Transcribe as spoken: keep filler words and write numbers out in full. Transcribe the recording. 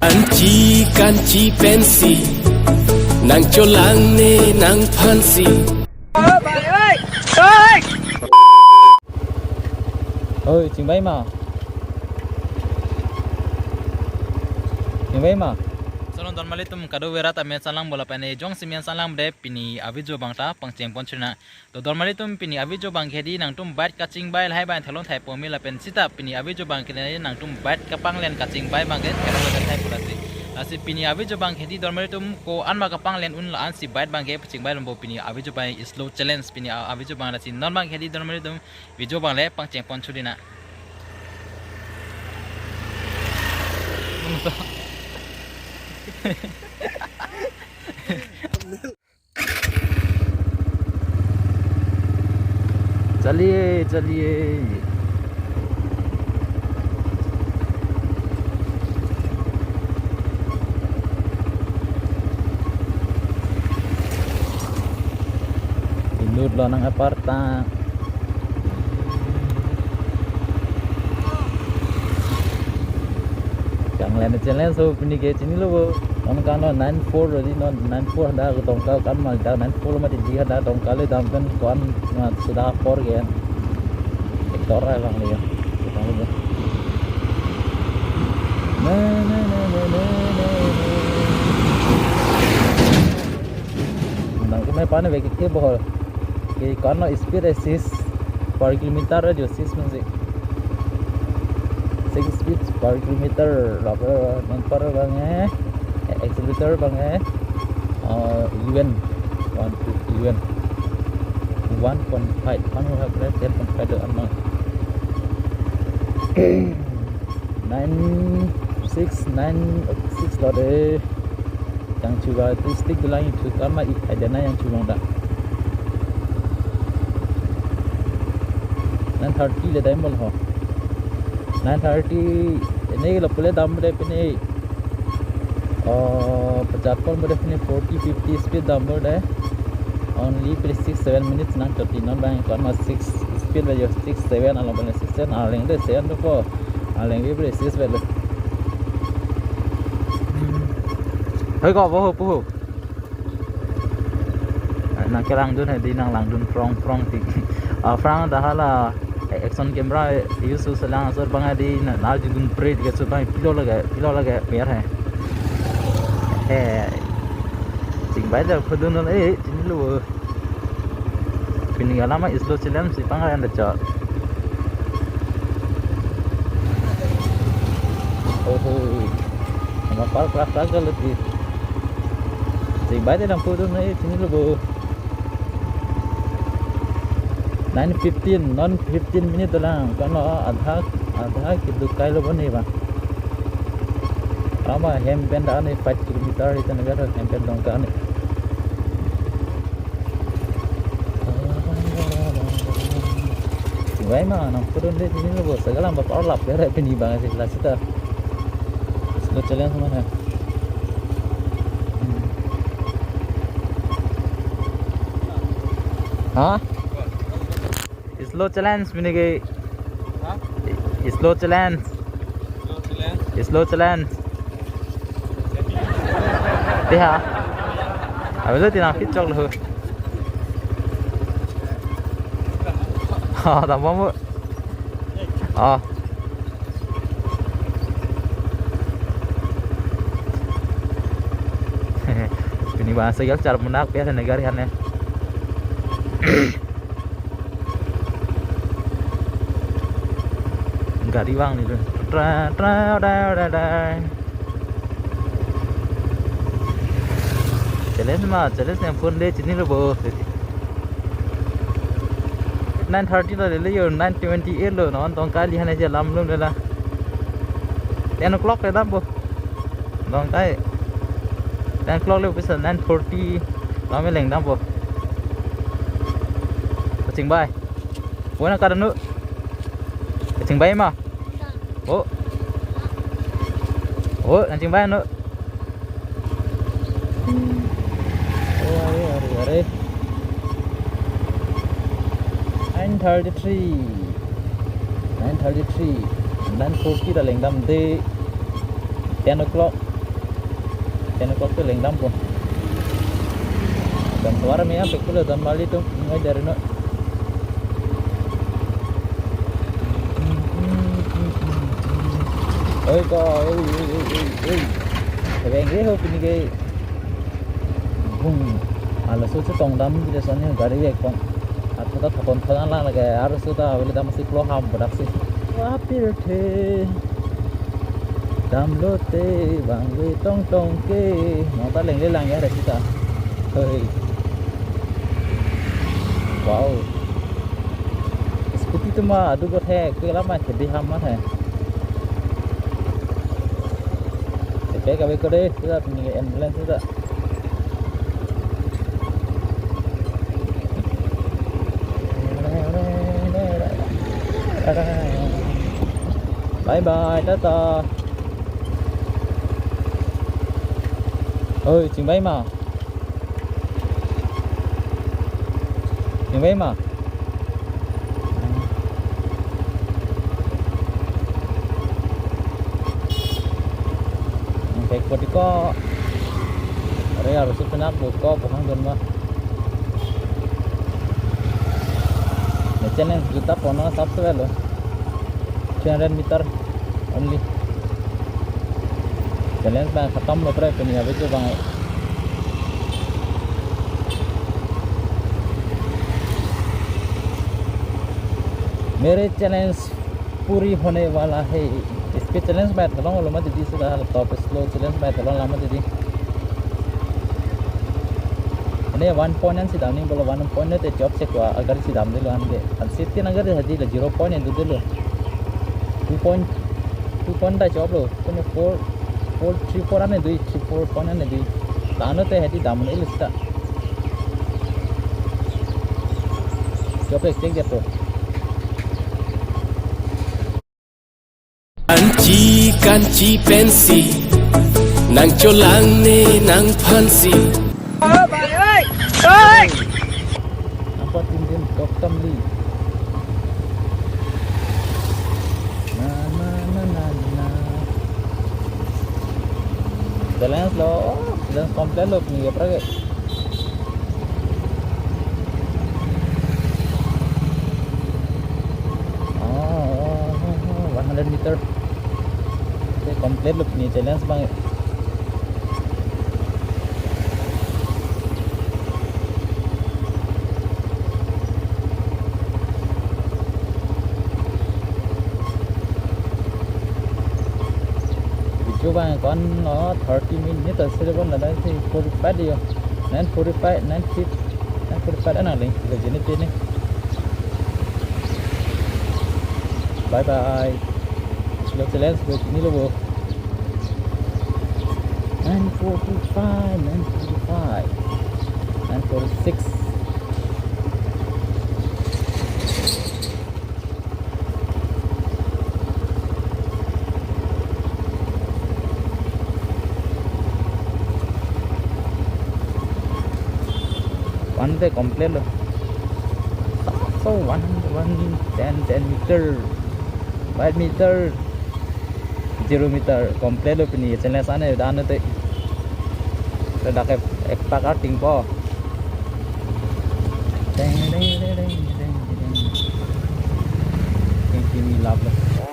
Kanchi, kanchi pensi, nang cholang ne nang phansi. Oi, chingbai ma. Chingbai ma. Sono don malitum kado verat amen salang bola pene jongsi men salang de pini avideo abang ta pangcheng pon chuna. To don malitum pini avideo abang ke di nangtum bike kachingbai lahai abang thelon thai pomi lapen sita pini avideo abang ke di nangtum bike kapanglen kachingbai abang ke thelon thai pulasi. Lasi pini avideo abang ke di don malitum ko-an ma kapanglen un la-an si bike abang ke pachingbai lombo pini avideo abang slow challenge pini a-, avideo abang lasi non abang ke di don malitum video abang le pangcheng pon chudina. चलिए, चलिए। Inut lo nang aparta. Kanglen challenge so pini ke chinilo bo. Non kan non nine four lo di non nine four hadak tongka kan mal dak nine four lo mati di hadak tongka le dam pen ko-an ma sudah apor ke. Ektor ai bang le. Bang le. Na, na, na, na, na, na, na. Nang kumai pane bagi ke bohol. Ke ko-an lo speed assist per kilometer ajo assist masi. Six speed per kilometer, rubber bumper abang eh, accelerator abang eh, uh, eleven, one to eleven, one point five, one point five, ten point five do amang. Nine six, nine six lo de. Yang chuba tu stick tu lang yang chuba ma ik ada na yang chuba da. Nine thirty le time bol ho. Nine thirty ini lo pule dam de pini. Oh, pachat pon bode pini forty, fifty speed dam bode. Only pini six, seven minutes nang thirty non bang ko-an ma six speed ba yo six, seven along pini six, seven along de seven to four. Along de pini six bele. Hoi ko bo ho pu ho. Nang kelangdun hedi nang langdun prong prong ti. Ah, prang dah hala, eh, action camera use use lang asor bang hedi na, na judun pret ke so bang pilo lage, pilo lage biar hai. Eh, chingbai dak pudun eh, chini lo. Pini alama slow challenge si pang ada cha. Oh, oh. Nama par krak krak kalau ti. Chingbai dak pudun eh, chini lo bo. Nine fifteen, non fifteen minute dolang. Kono adha, adha kiduk kai lo boni ba. Ama hem pen da ni five kilometer itu negara hem pen dong ka ni. Wai ma nang pudun de chini lo bo sagalam ba power lap ya pini bang si la sita. Slow challenge mana. Ha? Slow challenge mini ke. Ha? Slow challenge. Slow challenge. Slow challenge. Tiha. Abis itu tinang fit chok lo. Ha, tambah mu. Ah. Pini bang segel char munak pia negari hane. Gari bang ni tu. Tra, tra, da, da, da. Challenge ma, challenge yang phone de chini lo bo. Nine thirty lo lele yo, nine twenty eight lo, non tong kali hane je lam lum lela. Ten o'clock le dam bo. Tong kai. Ten o'clock le bisa nine forty. Lam leng dam bo. Kachingbai. Bona kada nu. Kachingbai ma. Oh. Oh, nang chingbai no. Oh, are, are, are. Nine thirty-three. Nine thirty-three. Nine forty ta lengdam de. Ten o'clock. Ten o'clock ke lengdampo. Dam suara me apek pulo dam bali tu ngai dari no. Oi ko, oi, oi, oi, oi, oi. Reng re ho pini ke. Bung. Ala so chetong dam di son gari ekpong. Athu ta thapon thon lang lage, arloso ta avele dam si klo ham bodak si. Wah, pirthe. Damlote bang ve tong tong ke. Nong ta lengle lang ya resi ta. Hei. Wow. Scooty tu ma adu bot he, ke lama ke di ham ma he. Chepe ka be ko de, kita pini ambulance kita. Bye bye, tata. Oi, chingbai ma. Chingbai ma. Oke, kodi ko. Are arloso penap ko pohang don ma. Ne challenge juta pono sab se lo. Three hundred meter only. Challenge bang khatam lo pre pini abe jo bang. मेरे चैलेंज पूरी होने वाला है। Speed challenge bai thalong lo ma didi sida top slow challenge bai thalong la ma didi. Ane one point an si damning bolo one point te chop chekwa agar si damde lo anke. An safety agar hadi la zero point an dudelo. Two point, two point ta chop lo. Kone four, four, three, four an dui, three, four point an dui. Tano te hadi damne lo sida. Chop ek chek japo. Kanchi, kanchi pensi, nang cholang ne, nang phansi. Apa tim tim tok tam li. Na, na, na, na, na. Balance lo, balance complete lo, pini ke pra ke. Oh, oh, oh, oh, one hundred meter. Te complete lo pini challenge bang. Video bang kon lo thirty minute asile bon lada si forty-five yo. Nine forty-five, nine fifty, nine forty-five ana ling. Lagi ni pini. Bye bye. Lo challenge lo ni lo bo. Nine forty-five, nine forty-five, nine forty-six. One te complete lo. So one, one, ten, ten meter, five meter, zero meter complete lo pini challenge ane dan te. Te dak ek, ek pak arting po. Deng, deng, deng. Ting ting lap lo.